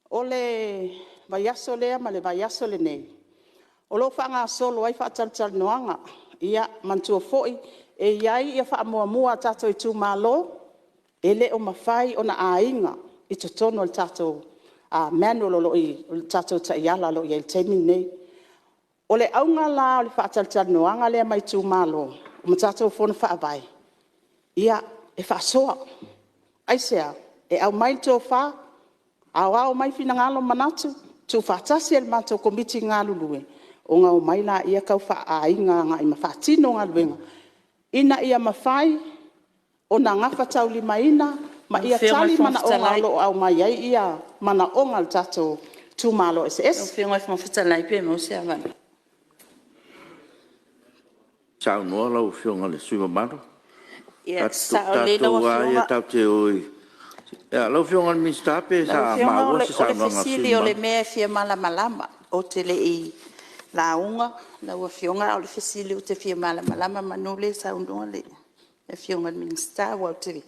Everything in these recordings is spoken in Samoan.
O le vaiaso lea ma le vaiaso lenei o lo o faagasolo ai faatalatalanoaga. Ia manatua foi e i ai faamuamua a tatou itumalo e le o mafai ona aiga i totonu o le tatou manual o le tatou taiala o lo o i ai i le taimi lenei. O le auga la o le faatalatalanoaga lea ma itumalo ma tatou Fono Faavae, e faasoa. Aisea? E aumai le tofa, aoao mai finagalo ma manatu, tuufaatasi e le matou Komiti galulue ona omai lea tau faaaiga ma faatino galuega ina ia mafai ona gafataulimaina ma ia tali manaoga o lo o aumai ai manaoga o tatou itumalo eseese. Lau Afioga i le Fofoga Fetalai pe maua se avanoa. Saunoa lau Afioga i le sui usufono mamalu. E sao lelei lau O tatou lava ia tatou te o i… Lau Afioga i le Minisita pe sa Lau maua Afioga se o le saunoaga a le sui fesili usufono o le mamalu? mea e fia malamalama. Ou te le i lauga lau Afioga a o le fesili ou te fia malamalama meamanu o lea e saunoa le Afioga i le Minisita. Aua ou te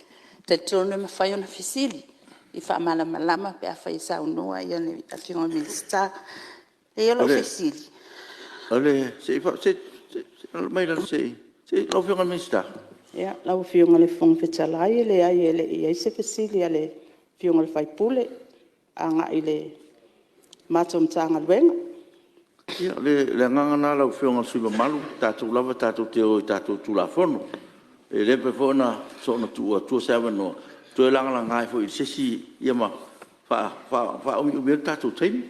talitonu e mafai ona fesili e faamalamalama pe afai e saunoa le Afioga i le Minisita. O lau fesili… Se i alaala mai lalo se i… Lau Afioga i le Minisita. Lau Afioga i le Fofoga Fetalai, e leai e le i i ai se fesili a le Afioga i le sui usufono agai i le matou Matagaluega. Ia o le agaga lena lau Afioga i le sui usufono mamalu, o tatou lava tatou te o i tatou Tulafono. E le mafai foi ona soona tuu atua se avanoa e toe lagalaga ai foi e se isi ma faaumiumi ai le tatou taimi.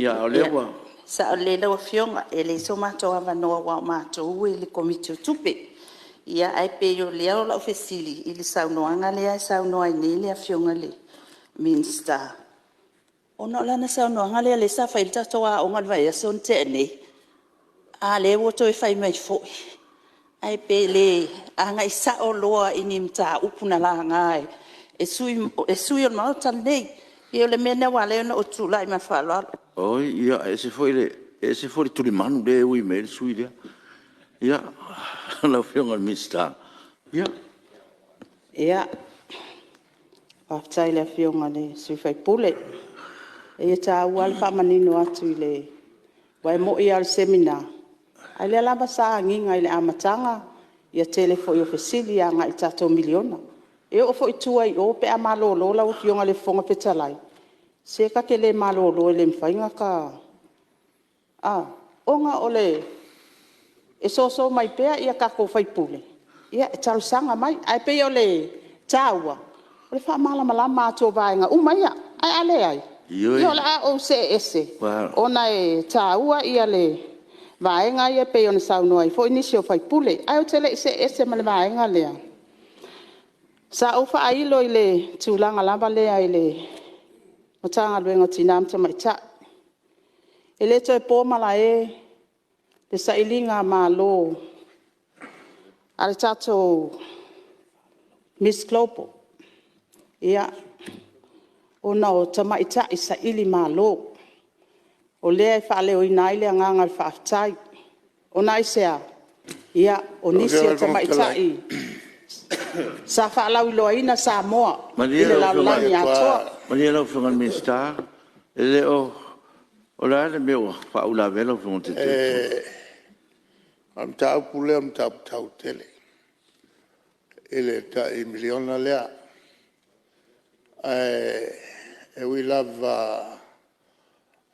A o lea ua… E sao lelei lau Afioga, e leai so matou avanoa aua o matou e i le Komiti o Tupe. Ia ae pei o lea o lau fesili i le saunoaga lea e saunoa ai nei le Afioga i le Minisita, ona o lana saunoaga lea sa fai ai le tatou aoga i le vaiaso na tea nei, a o lea ua toe fai mai foi. Ae pe le agai sao loa i ni mataupu na laga e sui usufono o le Maota lenei. E pei o le mea lena ua ala ai ona ou tulai ma le faaaloalo. Oi, ia e ese foi le tulimanu lea e ui mai ai le sui usufono lea. Lau Afioga i le Minisita. Ia, faafetai i le Afioga i le sui usufono. E taua lava le faamanino atu aua e moni lava o le Semina, a o lea lava sa agiga i le amataga le tele foi o fesili agai i le tatou miliona. E oo foi i tua i o pe a malolo lau Afioga i le Fofoga Fetalai, se ta te le malolo e le mafai ona ta… ona e soso mai pea tatou sui usufono e talosaga mai. Ae pei o le taua, o le faamalamalama atu o vaega uma ia. Ae a leai, Ioe. ia o le a ou see ese ona e taua vaega ia pei ona saunoa ai foi nisi o sui usufono. Ae ou te le i see ese ma le vaega lea, sa ou faailo i le tulaga lava lea i le Matagaluega o Tina ma Tamaitai. E le toe po malae le sailigamalo a le tatou Miss Global ona o tamaitai sailimalo. O lea e faaleoina ai le agaga o le faafetai. Ona aisea? O nisi o tamaitai sa faalauiloaina Samoa i le lalolagi atoa. Malie lau Afioga i le Minisita, e le o… O le a le mea ua faauilavea ai lau Afioga i le Taitai? O le mataupu lea o le mataupu taua tele i le tai miliona lea. Ae ui lava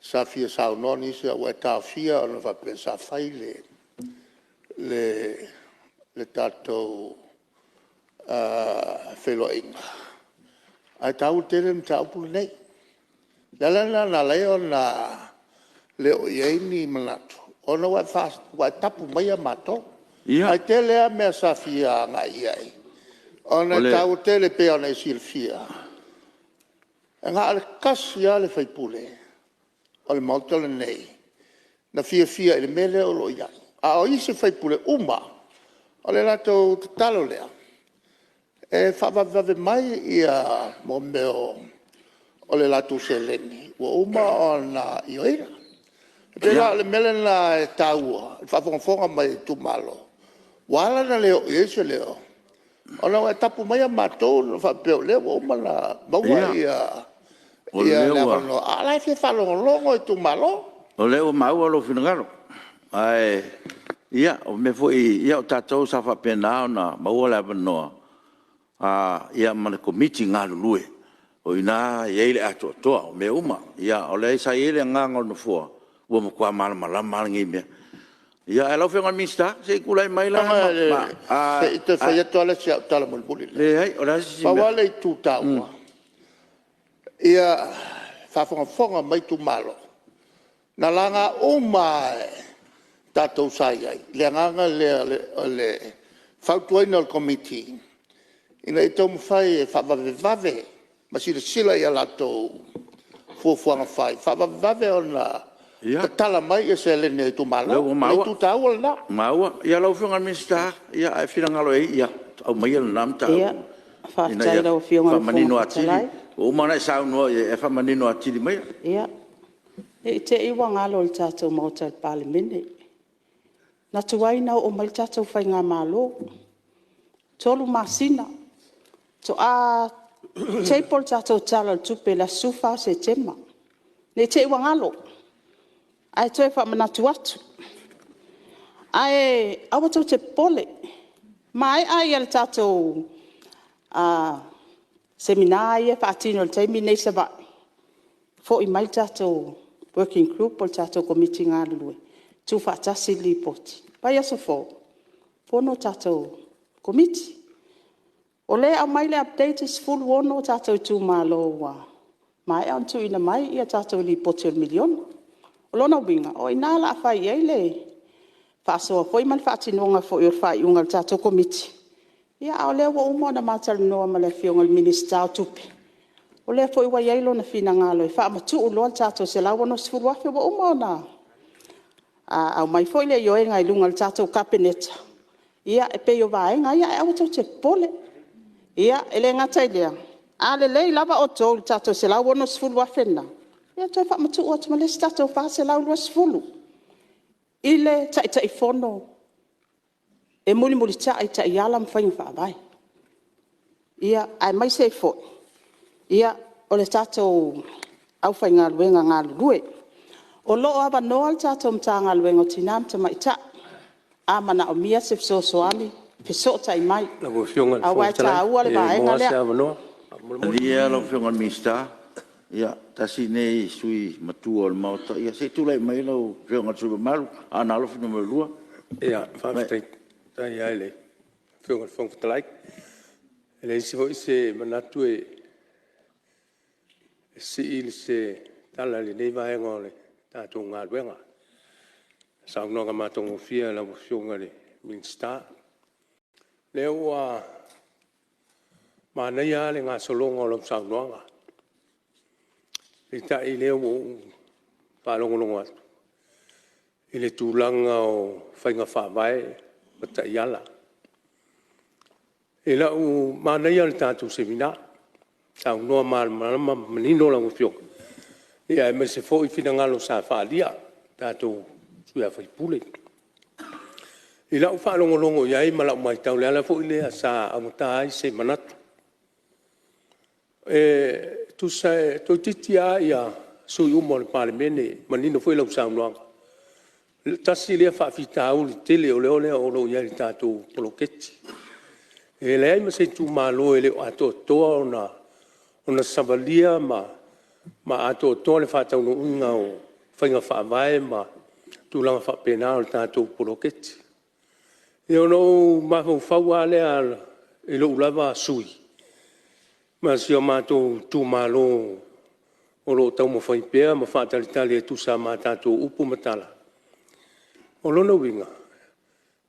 sa fia saunoa nisi ae ua e taofia ona faapea sa fai le tatou feiloaiga, ae taua tele le mataupu lenei. O le ala lena na ala ai ona le oo i ai ni manatu ona ua e tapu maia matou. Ia. Ae tele lava mea sa fia agai i ai ona e taua tele. E pei ona e silafia e na o le tasi lava le sui usufono o le Maota lenei na fiafia i le mea lea o lo o i ai, a o isi sui usufono uma lava o le latou tatalo lea e faavavevave mai mea o le latou seleni ua uma ona ioeina. E pei la o le mea lena e taua i le faafogafoga mai a itumalo ua ala ona le oo i ai se leo ona ua e tapu maia matou ona faapea o lea ua uma ona maua le avanoa a o la e fia faalogologo itumalo. O lea ua maua lou finagalo, ae o mea foi, o tatou sa faapena ona maua le avanoa ma le Komiti galulue, o i ina e i ai le atoatoa o mea uma. O lea sa i ai le agaga o le Nofoa, ua matua malamalama lava lenei mea. Ae lau Afioga i le Minisita, se i tulai mai la. Se i toe fai atu lava si au tala mulimuli lea. Leai, o le a se isi mea… Pau lava le itu taua, ia faafogafoga mai itumalo, na laga uma lava e tatou sa i ai le agaga lea o le fautuaina o le Komiti ina ia taumafai e faavavevave ma silasila i a latou fuafuaga fai, faavavevave ona tatala mai seleni a itumalo. Lea O le itu taua lena. Ua maua. Ia lau Afioga i le Minisita, a e finagalo i ai, aumaia lena mataupu ina Faafetai ia i lau Afioga i le faamanino Fofoga atili. Fetalai. Ua uma ona e saunoa i ai, ae faamanino atili maia. Ia, ne i te i ua galo i le tatou Maota o le Palemene, na tuai ona oo mai le tatou faigamalo, 3 masina faatoa table le tatou Tala o le Tupe i le aso 14 o Setema. Ne i te i ua galo, ae toe faamanatu atu. Ae aua tou te popole, maea le tatou Semina ia e faatino i le taimi lenei i Savaii, foi mai le tatou working group po o le tatou Komiti galulue, tuufaatasi le Lipoti, vaiaso fou fono le tatou Komiti. O lea e aumai le update e 16 tatou itumalo ua maea ona tuuina mai tatou Lipoti o le miliona. O lona uiga, o i ina o le a fai i ai le faasoa foi ma le faatinoga foi o le faaiuga a le tatou Komiti, a o lea ua uma ona ma talanoa ma le Afioga i le Minisita o Tupe, o lea foi ua i ai lona finagalo e faamatuu loa le tatou $160,000. Ua uma ona aumai foi le ioega i luga o le tatou Kapeneta, ia e pei o vaega ia, ae aua tou te popole. Ia, e le gata i lea, a lelei lava outou i le tatou $160,000 lena, ia toe faamatuu atu ma le isi tatou $420,000 i le Taitaifono e mulimulitai i taiala ma faiga faavae, aemaise ai foi o le tatou aufaigaluega galulue. O lo o avanoa le tatou Matagaluega o Tina ma Tamaitai, a manaomia se fesoasoani, fesootai mai Lau Afioga i le aua Fofoga e Fetalai, taua le pe vaega maua lea. se avanoa faamolemole. Malie lava lau Afioga i le Minisita, tasi lenei sui usufono matua o le Maota. Ia se i tulai mai lau Afioga i le sui usufono mamalu Aana Alofi 2. Faafetai lava i le Afioga i le Fofoga Fetalai. E leai foi se manatu e sii se tala i lenei vaega o le tatou galuega i le saunoaga matagofie a lau Afioga i le Minisita. O lea ua manaia lava le gasologa o lau saunoaga, peitai o lea ua ou faalogologo atu i le tulaga o faiga faavae ma taiala. Manaia le tatou Semina, saunoa malamalama ma manino lau Afioga, aemaise foi finagalo sa faaalia o tatou sui usufono. I lau faalogologo i ai ma lau maitau, o le ala foi lea sa augata ai se manatu, tusa toeitiiti lava sui usufono uma o le Palemene, manino foi lau saunoaga, tasi lea faafitauli tele o lea o lo o i ai i le tatou poloketi. E leai ma se itumalo e le o atoatoa ona savalia ma atoatoa le faataunuuina o faiga faavae ma tulaga faapena o le tatou poloketi. Ia ona ou mafaufau lava lea i lou lava sui usufono ma si o matou itumalo o lo o taumafai pea ma faatalitali e tusa ma tatou upu ma tala. O lona uiga,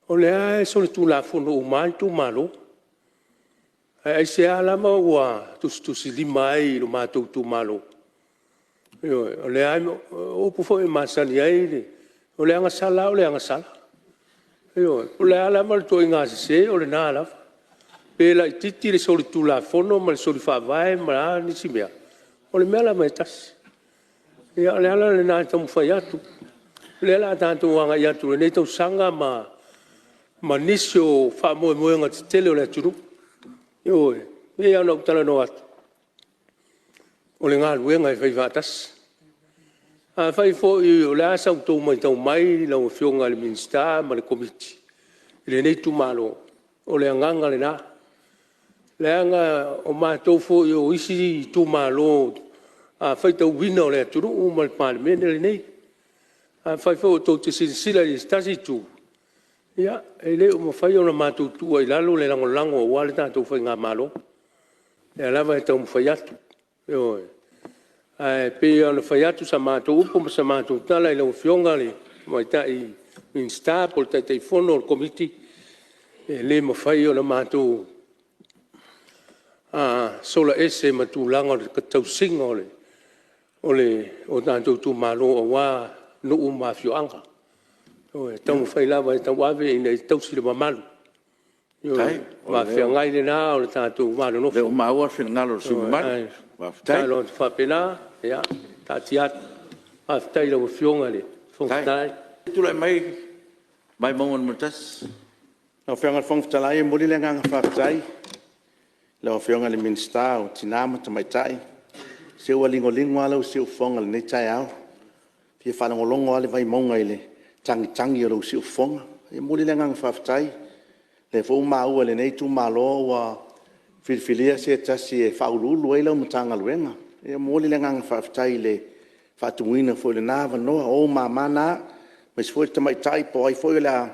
o lea lava e solitulafono uma lava itumalo, ae aisea lava ua tusitusilima ai i lo matou itumalo? Ioe. O upu foi e masani ai, o le agasala lava o le agasala, ioe. Po o le a lava le ituaiga sese, o lena lava. Pe laitiiti le solitulafono ma le soli faavae ma a nisi mea, o le mea lava e tasi. Ia o le ala lena o le taumafai atu. O lea o le a tatou agai atu i lenei tausaga ma nisi o faamoemoega tetele o le atunuu. Ioe. E pei lava ona ou talanoa atu, o le galuega e fai faatasi. Afai foi o le a sa outou matau mai lau Afioga i le Minisita ma le Komiti i lenei itumalo, o le agaga lena, leaga o matou foi o isi itumalo faitauina o le atunuu ma le Palemene lenei. Afai foi tou te silasila i se tasi itu, ia e le o mafai ona matou tuua i lalo le lagolago aua le tatou faigamalo. O lea lava e taumafai atu, ioe. Ae pei lava ona fai atu sa matou upu ma sa matou tala i lau Afioga i le Tamaitai Minisita po o le Taitaifono o le Komiti, e le mafai ona matou sola ese ma tulaga o le tausiga o tatou itumalo aua nuu ma afioaga. Ioe. E taumafai lava e tauave ina ia tausi le mamalu, ioe, o le faafeagai lena o le tatou va nonofo. Faafetai, o lea ua maua le finagalo o le sui usufono mamalu. Ae tatalo atu faapena, ia taatia atu. Faafetai i lau Afioga i le Fofoga Fetalai. Se i tulai mai Vaimauga 1. Lau Afioga i le Fofoga Fetalai e momoli le agaga faafetai i lau Afioga i le Minisita o Tina ma Tamaitai. Se ua ligoligo a lou siufofoga i lenei taeao, e fia faalogologo lava le Vaimauga i le tagitagi o lou siufofoga. E momoli le agaga faafetai, o lea foi ua maua e lenei itumalo ua filifilia se tasi e faauluulu i ai lau Matagaluega. E momoli le agaga faafetai i le faatumuina foi o lena avanoa, o ou mama na, aemaise foi le tamaitai po o ai foi o le a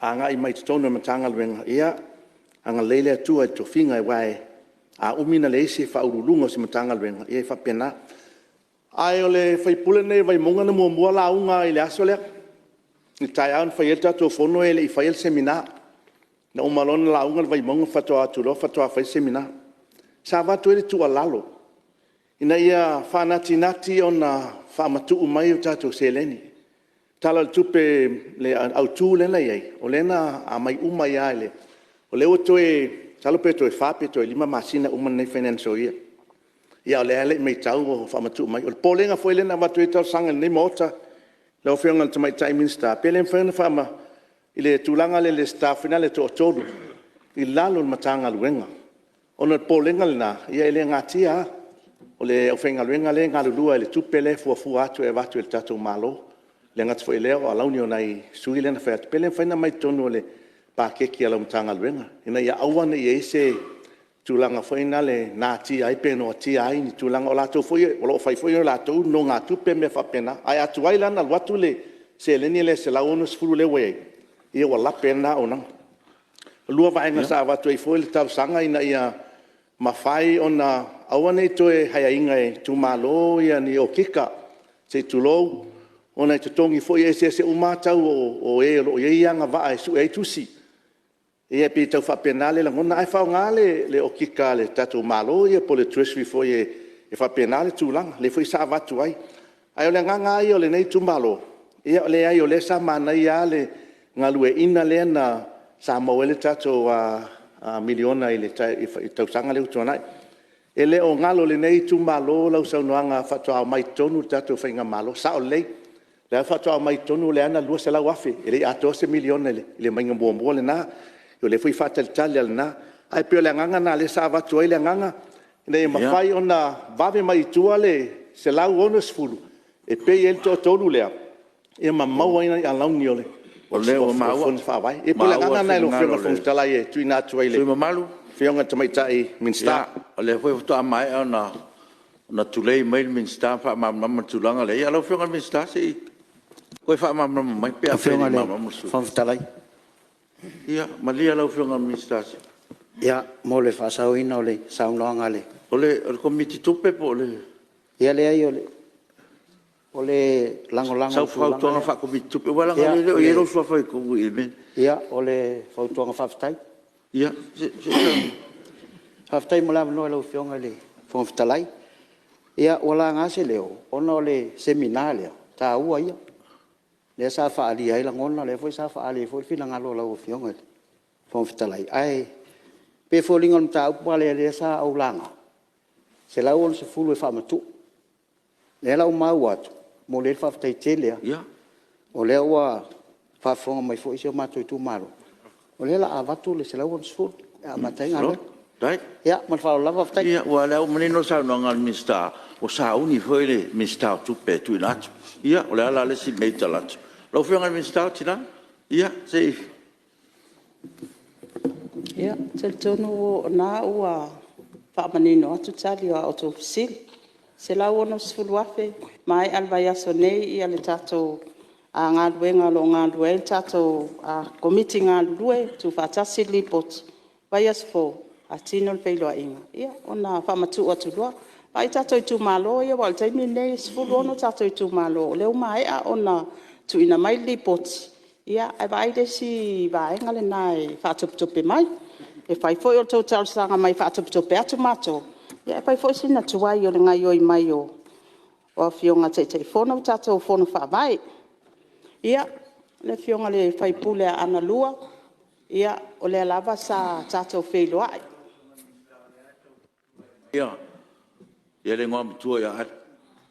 agai mai totonu o le Matagaluega, ia agalelei le Atua i tofiga aua a umi ona leai se Faauluuluga o se Matagaluega, ia e faapena. Ae o le sui usufono lenei o Vaimauga na muamua lauga lava i le aso lea, i le taeao na fai ai le tatou fono e le i faia le Semina. Na uma loa ona lauga le Vaimauga faatoa o atu loa faatoa fai le Semina. Sa avatu ai le tuualalo ina ia faanatinati ona faamatuu mai a tatou seleni. O le Tala o le Tupe Autu lea na i ai, o lea na aumai uma ai lava. O lea ua toe masalo pe toe 4 pe toe 5 masina uma lenei financial year, a o lea lava e le i matau o faamatuu mai. O le popolega foi lea na avatu ai le talosaga i lenei Maota lau Afioga i le Tamaitai Minisita, pe le mafai ona i le tulaga lea i le staff foi lea e toatolu i lalo o le Matagaluega. Ona o le popolega lena, ia e le natia lava, o le aufaigaluega lea e galulue lava i le tupe lea e fuafua atu e avatu e le tatou Malo. E le gata foi i lea o alauni o nai sui ia na fai atu, pe le mafai ona aumai totonu o le paketi a lau Matagaluega ina ia aua ne i i ai se tulaga foi lea e natia ai pe noatia ai ni tulaga, o latou foi o lo o fai foi a latou nonogatupe ma mea faapena. Ae a tuai la ona alu atu le seleni lea e $160,000 lea ua i ai, ia ua lape ai lena auaunaga. Lua o vaega sa avatu ai foi le talosaga ina ia mafai ona aua ne i toe hire ina e itumalo ni okika se i tulou, ona e totogi foi, e eseese uma lava tau o e o lo o i ai agavaa e sue ai tusi. Ia pei e tau faapena le lagona, ae faaaoga le okika a le tatou Malo po o le Treasury foi e faapena le tulaga, lea foi sa avatu ai. Ae o le agaga lava ia o lenei itumalo, ia leai o lea sa manaia lava le galueaiina lea sa maua ai le tatou miliona i le tausaga lea ua tuanai. E le o galo i lenei itumalo lau saunoaga faatoa omai i totonu le tatou faigamalo, e sao lelei. O lea faatoa omai i totonu o lea na $200,000 e le i atoa se miliona i le aumaiga muamua lena. O lea foi e faatalitali lava i lena. Ae pei o le agaga lena o lea sa avatu ai le agaga ina ia mafai ona vave mai i tua le $160,000 e pay ai le toatolu lea ma maua ai nai alauni o Fono Faavae. Ia pei o le agaga lena lau Afioga i le Fofoga Fetalai e tuuina atu ai i le Afioga i le Tamaitai Minisita. Ia, o lea foi faatoa maea ona tulei mai le Minisita ma faamalamalama le tulaga lea. Ia lau Afioga i le Minisita se i toe faamalamalama mai pe afai e le i malamalama le sui usufono. Lau Afioga i le Fofoga Fetalai. Ia malie lau Afioga i le Minisita. Ia mo le faasaoina o le saunoaga a le… O le Komiti Tupe po o le… Ia leai o le lagolago i le tulaga lea. Sau fautuaga faa-Komiti Tupe aua leaga o lea e le o i ai lou suafa i totonu i i i le mea lea. Ia, o le fautuaga faafetai. Ia se i… Faafetai mo le avanoa i lau Afioga i le Fofoga Fetalai. Ia ua laga se leo ona o le Semina lea, o le taua ia, lea sa faaalia ai lagona, o lea foi sa faaali ai foi le finagalo o lau Afioga i le Fofoga Fetalai, ae pei e foliga o le mataupu lea sa ou laga, e $160,000 e faamatuu. O lea la ua maua atu, e momoli ai le faafetai tele lava, o lea ua faafofoga mai foi si o matou itumalo, o lea o le a avatu le $160,000 e amata ai galuega. Faafetai. Ma le faaaloalo lava faafetai. Ia aua o lea ua manino le saunoaga a le Minisita, ua sauni foi le Minisita o Tupe e tuuina atu. Ia o le a la le isi mea i tala atu? Lau Afioga i le Minisita o Tina, ia se i… Ia, ou te talitonu o lena ua faamanino atu tali o a outou fesili. E $160,000, maea le vaiaso nei le tatou galuega o lo o galulue ai le tatou Komiti galulue, tuufaatasi le Lipoti, vaiaso fou faatino le feiloaiga ona faamatuu atu loa. Vaai tatou itumalo ia aua o le taimi lenei e 16 tatou itumalo o lea ua maea ona tuuina mai le Lipoti, ae vaai le isi vaega lena e faatopetope mai. E fai foi o le tou talosaga mai e faatopetope atu matou, ae fai foi sina tuai o le gaoioi mai o Afioga i Taitaifono ma tatou Fono Faavae. Ia, le Afioga i le sui usufono mo Aana 2, o lea lava sa tatou feiloai. Ia le Igoamatua ia Ale,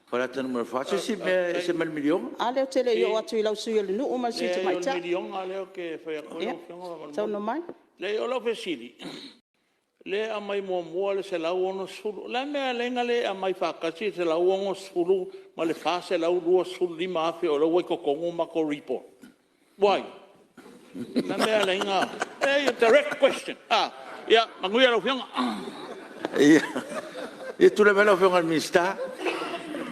Faleata 4, se isi mea e ese mai le miliona. Ale, ou te le i oo atu i lau Sui o le Nuu ma le Sui Tamaitai. Leai o le miliona lea ou te fai atu ai lau Afioga faamolemole. Saunoa mai. Leai o lau fesili, lea e aumai muamua le $160,000. O le a le mea e ala ai ona le aumai faatasi le $160,000 ma le $425,000 o lea ua i totonu matou report? Why? O le a le mea e ala ai ona… Leai, direct question. Ia manuia lau Afioga. Ia, tulai mai lau Afioga i le Minisita.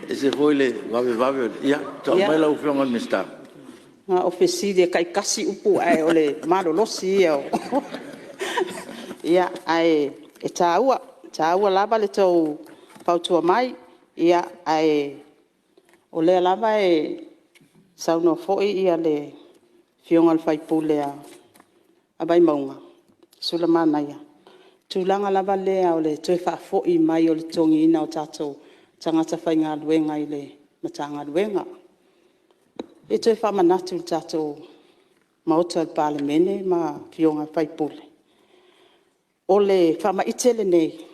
E ese foi le vavevave o le… Ia, tulai mai lau Afioga i le Minisita. Na o fesili e taitasi upu ae o le malolosi ia o… Ae taua, e taua lava le tou fautua mai, ae o lea lava e saunoa foi le Afioga i le sui usufono a Vaimauga, Sulamanaia, i le tulaga lava lea o le toe faafoi mai o le totogiina o tatou tagata faigaluega i le Matagaluega. E toe faamanatu i le tatou Maota o le Palemene ma Afioga i sui usufono, o le faamaite lenei e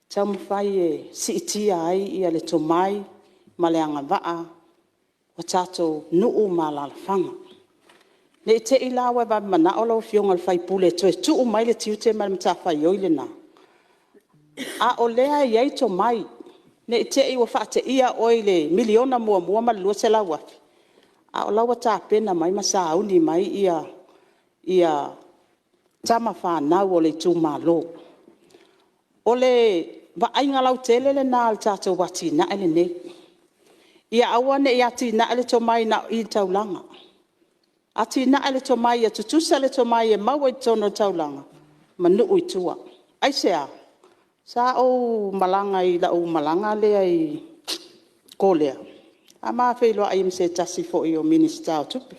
taumafai e siitia ai le tomai ma le agavaa o tatou nuu ma alaalafaga. Ne i te i la ua e vave manao lau Afioga i le sui usufono e toe tuu mai le tiute ma le matafaioi lena, a o lea e i ai tomai. Ne i te i ua faateia oe i le $1miliona muamua ma le $200,000, a o la e ua tapena mai ma sauni mai tamafanau a le itumalo. O le vaaiga lautele lena o le tatou atinae lenei, ia aua ne i atinae le tomai na o i i le taulaga, atinae le tomai ia tutusa le tomai e maua i totonu o le taulaga ma nuu i tua. Aisea? Sa ou malaga i lau malaga lea i Korea, sa ma feiloai ai ma se tasi foi o Minisita o Tupe.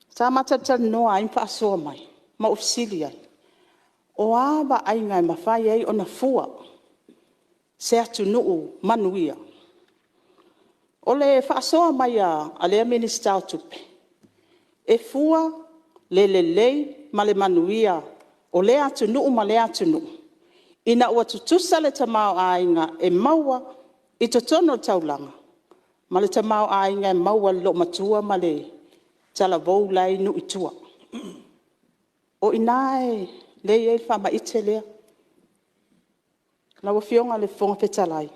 Sa ma talatalanoa ai ma faasoa mai ma ou fesili i ai, o a vaaiga e mafai ai ona fua se atunuu manuia? O le faasoa mai a lea Minisita o Tupe, e fua le lelei ma le manuia o lea atunuu ma lea atunuu ina ua tutusa le tamaoaiga e maua i totonu o le taulaga ma le tamaoaiga e maua e le loomatua ma le talavou la e i nuu i tua. O i ina lea e i ai le faamaite lea. Lau Afioga i le Fofoga Fetalai,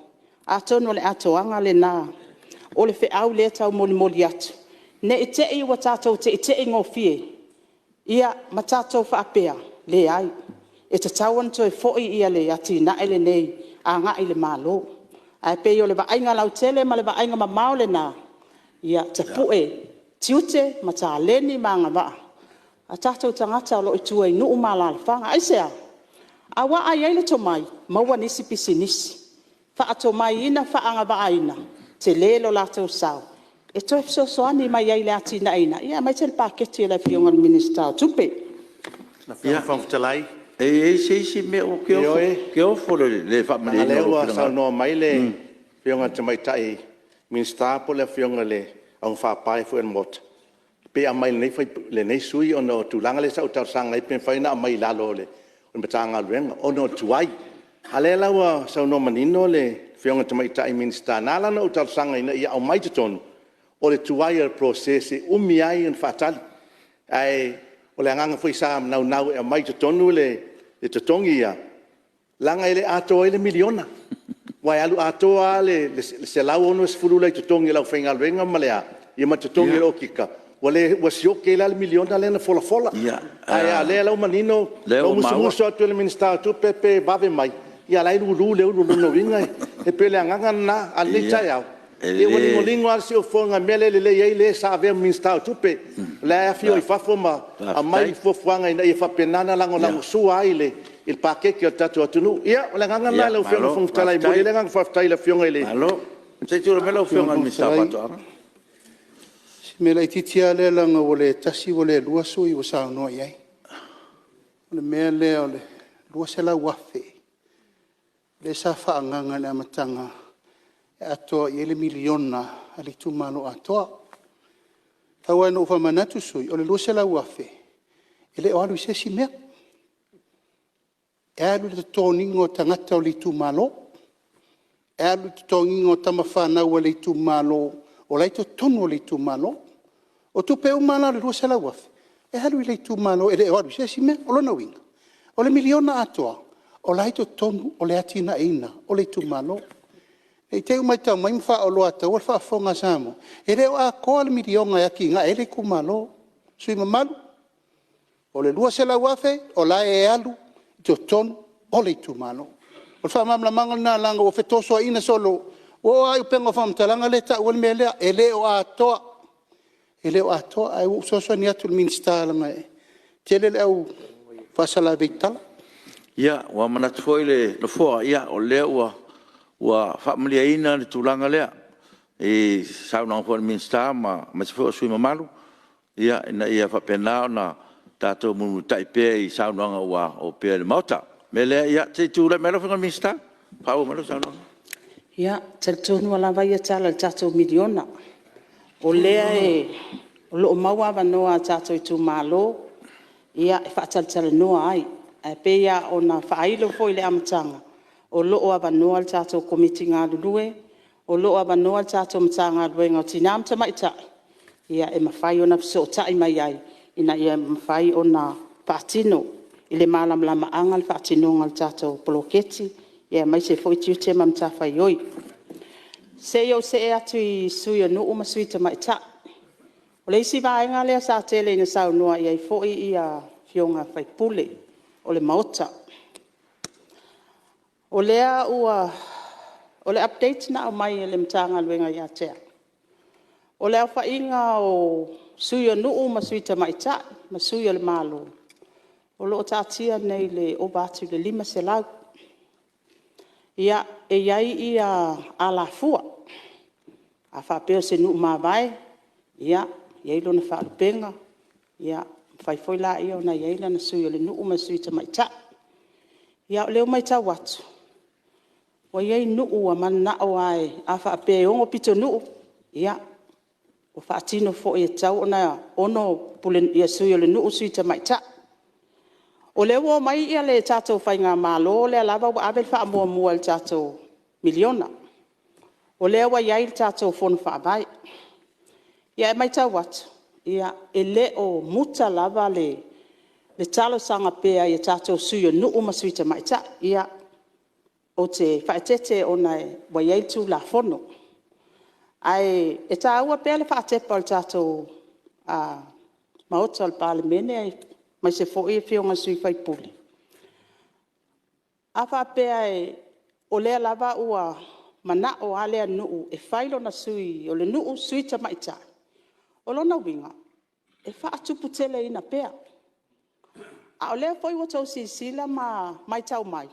atonu o le atoaga lena o le feau lea e taumolimoli atu, ne i te i ua tatou teitei gofie ma tatou faapea, leai, e tatau ona toe foi le atinae lenei agai i le Malo. Ae pei o le vaaiga lautele ma le vaaiga mamao lena, ia tapue tiute ma taleni ma agavaa a tatou tagata o lo o i tua i nuu ma alaalafaga. Aisea? Aua a i ai le tomai, maua nisi pisinisi, faatomaiina, faaagavaaina, tele lo latou sao e toe fesoasoani mai ai i le atinaeina aemaise le paketi a le Afioga i le Minisita o Tupe. Ia, e i ai se isi mea… Ou te ofo i le le faamalieina o lou Ioe, leaga o lea ua finagalo. saunoa mai le Afioga i le Tamaitai Minisita po o le Afioga i le augafaapae foi o le Maota, pei e aumai i lenei sui usufono ona o le tulaga lea sa ou talosaga ai pe mafai ona aumai i lalo o le Matagaluega ona o le tuai. A o lea la ua saunoa manino le Afioga i le Tamaitai Minisita, na ala ona ou talosaga ina ia aumai i totonu, o le tuai o le process e umi ai ona faatali. Ae o le agaga foi sa naunau e aumai i totonu le le totogi ia, leaga e le atoa ai le miliona. Aua e alu atoa lava le $160,000 lea i totogi o le aufaigaluega ma le a, ia ma totogi o le okika, ua sioki ai la le miliona lea na folafola. A o lea la ua manino, na ou musumusu atu i le Minisita o Tupe pe vave mai, ia a o la e lulu le ulu. O lona uiga e pei o le agaga lena, a o lenei taeao, ia ua ligoligo lava le siufofoga i le mea lea e lelei ai le sa avea ma Minisita o Tupe, o la e afio i fafo ma aumai fuafuaga ina ia faapena ona lagolagosua ai i le paketi a le tatou atunuu. Ia, o le agaga lena lau Afioga i le Fofoga Fetalai e momoli ai le agaga faafetai i le Afioga i le… Malo. Se i tulai mai lau Afioga i le Minisita o Faatoaga. Si mea laitiiti lava lea leaga ua le tasi ua le lua sui usufono ua saunoa i ai. O le mea lea o le $200,000 lea sa faaagaaga i le amataga e atoa i ai le miliona a le itumalo atoa. Tau lava ina ou faamanatu sui usufono, o le $200,000 e le o alu i se isi mea, e alu i le totogiina o tagata o le itumalo, e alu i le totogiina o tama fanau a le itumalo o la e i totonu o le itumalo. O tupe uma la o le $200,000, e alu i le itumalo e le o alu i se isi mea. O lona uiga, o le miliona atoa, o la e i totonu o le atinaeina o le itumalo. Ne i te i ua matau mai ma faaoloataua le faafofoga a Samoa, e le o atoa le miliona e atiae ai le itumalo. Sui usufono mamalu, o le $200,000 o la e alu i totonu o le itumalo. O le faamalamalamaga lena leaga ua fetosoaina solo, ua oo lava i upega o faamatalaga lea e tau ai le mea lea. E le o atoa, e le o atoa. Ae ua ou fesoasoani atu i le Minisita leaga e tele le au faasalavei tala. Ia, ua manatu foi le Nofoa, o lea ua faamalieina le tulaga lea i le saunoaga foi a le Minisita aemaise foi o sui usufono mamalu, ina ia faapena ona tatou mulimulitai pea i saunoaga ua opea i le Maota. O le mea lea, se i tulai mai lau Afioga i le Minisita e faaauau mai lau saunoaga. Ia, e talitonu lava ia tala i le tatou miliona, o lea o lo o maua avanoa a tatou itumalo e faatalatalanoa ai. Ae pei lava ona faailo foi i le amataga, o lo o avanoa le tatou Komiti galulue, o lo o avanoa le tatou Matagaluega o Tina ma Tamaitai e mafai ona fesootai mai ai ina ia mafai ona faatino i le malamalamaaga le faatinoga o le tatou poloketi, aemaise foi tiute ma matafaioi. Se i ou see atu i Sui o Nuu ma Sui Tamaitai. O le isi vaega lea sa tele ina saunoa i ai foi afioga i sui usufono o le Maota. O le update na aumai e le Matagaluega ia te au, o le aofaiga o Sui o Nuu ma Sui Tamaitai ma Sui o le Malo, o lo o taatia nei i le ova atu i le 500. E i ai alafua, a faapea o se nuu mavae, e i ai lona faalupega, ona mafai foi lea ona i ai lana Sui o le Nuu ma le Sui Tamaitai. A o lea ua matau atu, ua i ai nuu ua mananao lava a faapea e ono pitonuu, ia, ua faatino foi e tatau ona 6 Sui o le Nuu, Sui Tamaitai. O lea ua omai le tatou faigamalo o lea lava ua ave le faamuamua i le tatou miliona. O lea ua i ai le tatou Fono Faavae. Ae matau atu, e le o muta lava le talosaga pea i tatou Sui o Nuu ma Sui Tamaitai. Ia, ou te faaeteete ona ua i ai le Tulafono. Ae taua pea le faatepa o le tatou Maota o le Palemene aemaise foi afioga i sui usufono, a faapea o lea lava ua manao lava lea nuu e fai lona Sui o le Nuu, Sui Tamaitai, o lona uiga, e faatuputeleina pea. A o lea foi ua outou silasila ma matau mai,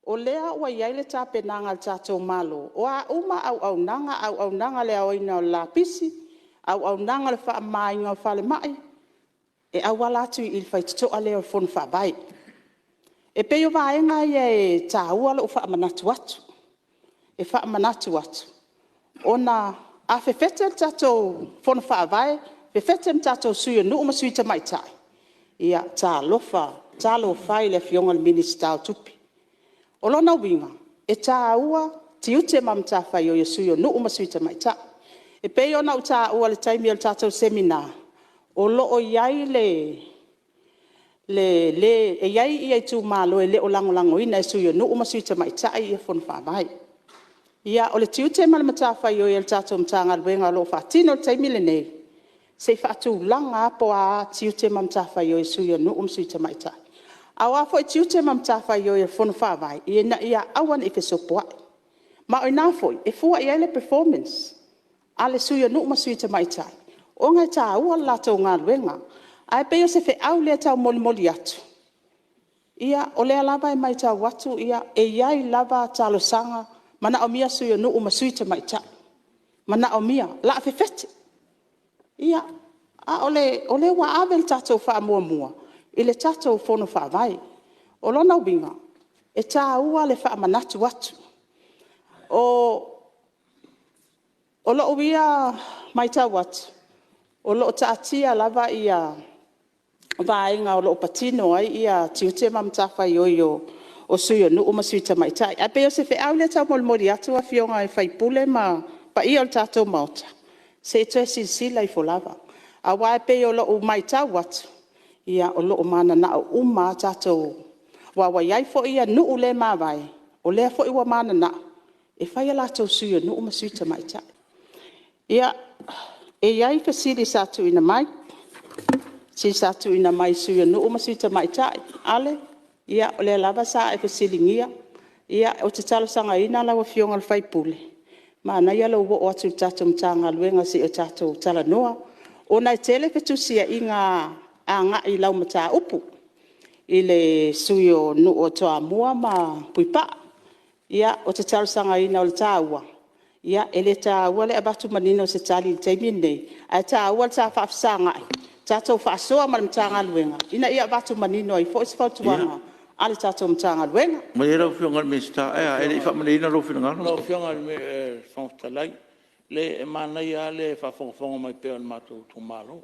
o lea ua i ai le tapenaga a le tatou Malo, o a uma auaunaga, auaunaga i le aoina o le lapisi, auaunaga i le faamamaina o falemai, e auala atu i le faitotoa lea o le Fono Faavae. E pei o vaega ia e taua lou faamanatu atu. E faamanatu atu, ona a fefete le tatou Fono Faavae, fefete ma tatou Sui o Nuu ma Sui Tamaitai, ia talofa e i le Afioga i le Minisita o Tupe. O lona uiga, e taua tiute ma matafaioi a Sui o Nuu ma Sui Tamaitai. E pei ona ou taua i le taimi o le tatou Semina, o lo o i ai le le… E i ai itumalo e le o lagolagoina e Sui o Nuu ma Sui Tamaitai ia Fono Faavae. Ia o le tiute ma le matafaioi a le tatou Matagaluega o lo o faatino i le taimi lenei, se i faatulaga lava po o a tiute ma matafaioi a Sui o Nuu ma Sui Tamaitai. A o a foi tiute ma matafaioi a le Fono Faavae, ina ia aua ne i fesopoai. Ma o i ina foi e fua i ai le performance a le Sui o Nuu ma Sui Tamaitai ona e taua le latou galuega. Ae pei o se feau lea e taumolimoli atu, ia o lea lava e matau atu e i ai lava talosaga, manaomia Sui o Nuu ma Sui Tamaitai, manaomia. O le a fefete? Ia, a o lea ua ave le tatou faamuamua i le tatou Fono Faavae. O lona uiga, e taua le faamanatu atu. O lou ia matau atu, o lo o taatia lava vaega o lo o patino ai tiute ma matafaioi o Sui o Nuu ma Sui Tamaitai. Ae pei o se feau lea e taumolimoli atu afioga i sui usufono ma le paia o le tatou Maota, se i toe silasila ifo lava. Aua e pei o lau matau atu, ia o lo o mananao uma lava tatou… aua ua i ai foi nuu le mavae, o lea foi ua mananao e fai a latou Sui o Nuu ma Sui Tamaitai. Ia, e i ai fesili sa tuuina mai, fesili sa tuuina mai i Sui o Nuu ma Sui Tamaitai. Ale, ia o lea lava sa e fesiligia. Ou te talosagaina lau Afioga i le sui usufono, manaia lou oo atu i le tatou Matagaluega se i o tatou talanoa, ona e tele fetusiaiga agai i lau mataupu i le Sui o Nuu o Toamua ma Puipaa. Ia, ou te talosagaina, o le taua, e le taua le avatu manino o se tali i le taimi lenei, ae taua le ta faafesagai, tatou faasoa ma le Matagaluega ina ia avatu manino ai foi se fautuaga a le tatou Matagaluega. Ia malie lau Afioga i le Minisita, ae a? E le i faamalieina lou finagalo? Lau Afioga i le Fofoga Fetalai, leai e manaia lava le faafogafoga mai pea o le matou itumalo.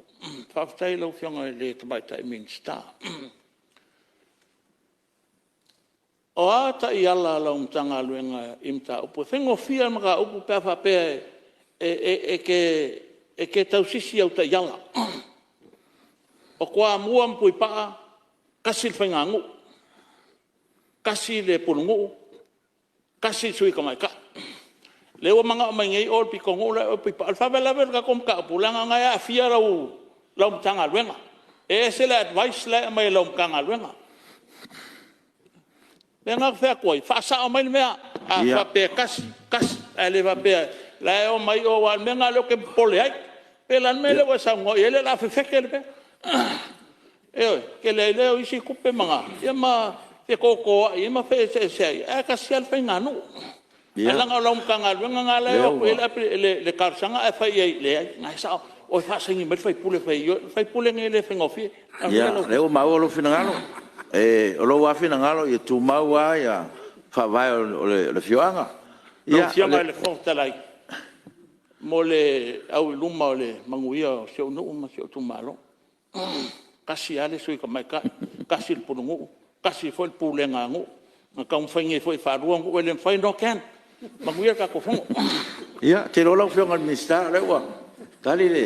Faafetai i lau Afioga i le Tamaitai Minisita. O a taiala a lau Matagaluega i mataupu ia? E faigofie lava le mataupu pe a faapea e te tausisi i au taiala. O Toamua ma Puipaa e tasi le faiganuu, tasi le pulenuu, tasi le sui tamaitai. Lea ua manao mai nei o i le pitonuu la i o i Puipaa. O le faalavelave o le tatou mataupu leaga o lena e aafia lau Matagaluega. E ese le advice la e aumai e lau Matagaluega. O lea la ou te fai atu ai, faasao mai le mea. A faapea e tasi, tasi, ae le faapea o la e omai o aua o le mea lena lea ou te popole ai. Pe o le a le mea lea ua e saunoa i ai o le a fefete le mea. Ioe, ona tele ai lea o isi tupe ma fetotoai ai ma feeseeseai ai, ae tasi lava le faiganuu. Ae leaga o lau Matagaluega lena la e o atu i ai le talosaga ae fai i ai, leai o lena e sao, oe faasaini mai le sui usufono e fai e ioe. O le sui usufono lenei e le faigofie. Manuia lau Afioga. Ia, o lea ua maua lou finagalo. O lou lava finagalo ia tumau lava faavae o le afioaga. Lau Afioga i le Fofoga Fetalai, mo le au i luma o le manuia o si ou nuu ma si ou itumalo. E tasi lava le sui tamaitai, tasi le pulenuu, tasi foi le pulega a nuu. Na taumafai nei foi e faalua nuu, e le mafai, no can. Manuia le tatou Fono. Ia, ou te iloa lau Afioga i le Minisita o lea ua tali le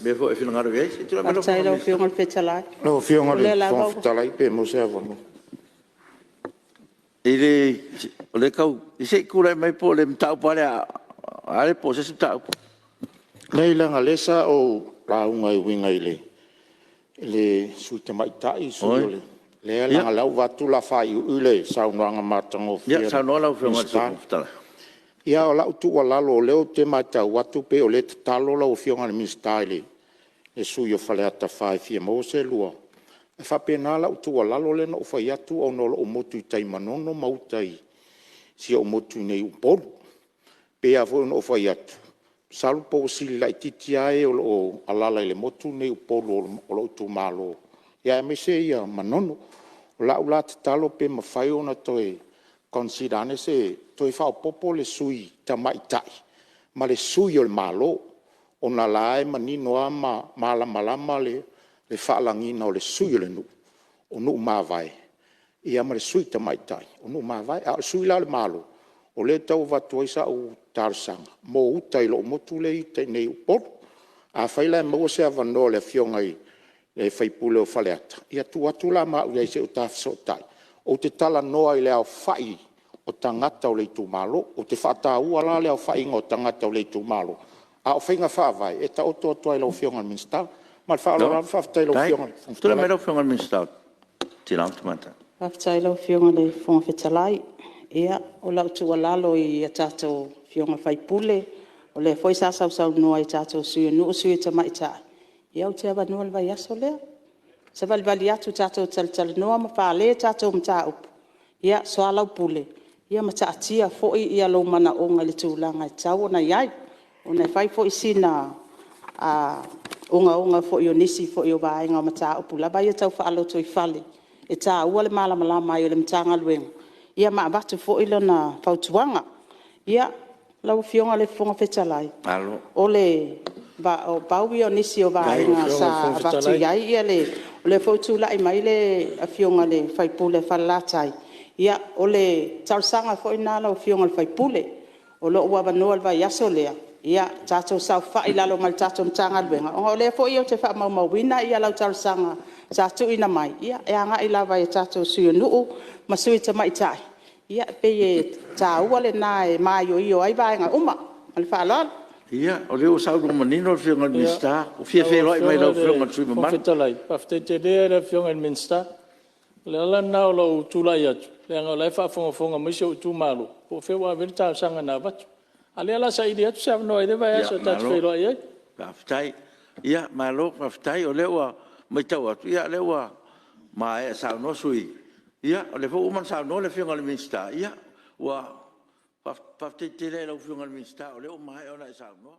mea foi e finagalo i ai. Se i tulai mai lau Afioga i le Minisita. Faafetai i lau Afioga i le Fofoga Fetalai. Lau O Afioga i lea le lava Fofoga Fetalai pe maua se avanoa. Ia se i tulai mai po o le mataupu lava lea a Ale po o se isi mataupu. Leai leaga o lea sa ou lauga e uiga i le Sui Tamaitai, Sui o le… Leaga o lea ua ou vaai atu o le a faaiuiu le saunoaga matagofie a le Minisita. Ia o lau tuualalo o lea ou te matau atu pei o lea e tatalo lau Afioga i le Minisita i le sui usufono o Faleata 4 e fia maua se lua… E faapena lau tuualalo lea na ou fai atu ona o lou motu i tai i Manono ma uta i si ou motu i nei i Upolu. E pei lava foi ona ou fai atu, masalo po ua sili laitiiti lava e o lo o alaala i le motu lenei i Upolu o lou itumalo, aemaise Manono. O lau la tatalo pe mafai ona toe consider ane se… toe faaopoopo le Sui Tamaitai ma le Sui o le Malo, ona o la e manino lava ma malamalama le faalagiga o le Sui o le nuu, o nuu mavae, ia ma le Sui Tamaitai o nuu mavae. A o le Sui la o le Malo, o lea e tau avatu ai sau talosaga mo uta i lou motu lea e i uta i inei i Upolu. Afai la e maua se avanoa o le Afioga i le sui usufono o Faleata, ia tuu atu la ma au i ai se i o ta fesootai, ou te talanoa i le aofai o tagata o le itumalo. Ou te faataua la le aofaiga o tagata o le itumalo, a o faiga faavae e taoto atu lava i lau Afioga i le Minisita. Ma le faaaloalo lava faafetai i lau Afioga i le Fofoga Fetalai. Tulai mai lau Afioga i le Minisita mo Tina ma Tamaitai. Faafetai i lau Afioga i le Fofoga Fetalai. Ia, o lau tuualalo i tatou Afioga i sui usufono, o lea foi sa sausaunoa i tatou Sui o Nuu ma Sui Tamaitai, ia ou te avanoa i le vaiaso lea. Savalivali atu tatou te talatalanoa ma fale tatou mataupu, soalaupule ma taatia foi lou manaoga i le tulaga e tatau ona i ai, ona e fai foi sina ogaoga foi o nisi foi o vaega o mataupu lava ia tau faalotoifale, e taua le malamalama ai o le Matagaluega ma avatu foi lana fautuaga. Ia, lau Afioga i le Fofoga Fetalai, pau ia o nisi o vaega sa avatu i ai le… O lea foi ua tulai mai le Afioga i le sui usufono o Falelatai, ia o le talosaga foi lena lau Afioga i le sui usufono. O lo o ua avanoa i le vaiaso lea, tatou saofai i lalo ma le tatou Matagaluega, ona o lea foi ou te faamaumauina lau talosaga sa tuuina mai, e agai lava i tatou Sui o Nuu ma Sui Tamaitai. E pei e taua lena e maioio ai vaega uma. Ma le faaaloalo. Ia, o lea ua saunoa manino le Afioga i le Minisita, ua fia feiloai ma lau Afioga i le sui usufono mamalu. Lau Afioga i le Fofoga Fetalai, faafetai tele lava i le Afioga i le Minisita. O le ala lena o lou tulai atu leaga o la e faafogafoga mai si ou itumalo po o fea ua ave i ai le talosaga na avatu. A o lea o le a saili atu se avanoa i lea vaiaso ta te feiloai ai. Faafetai. Ia malo faafetai. O lea ua matau atu, o lea ua maea saunoa sui usufono, o lea foi ua uma ona saunoa le Afioga i le Minisita. Ia, ua faafetai tele lava i lau Afioga i le Minisita o lea ua maea ona e saunoa.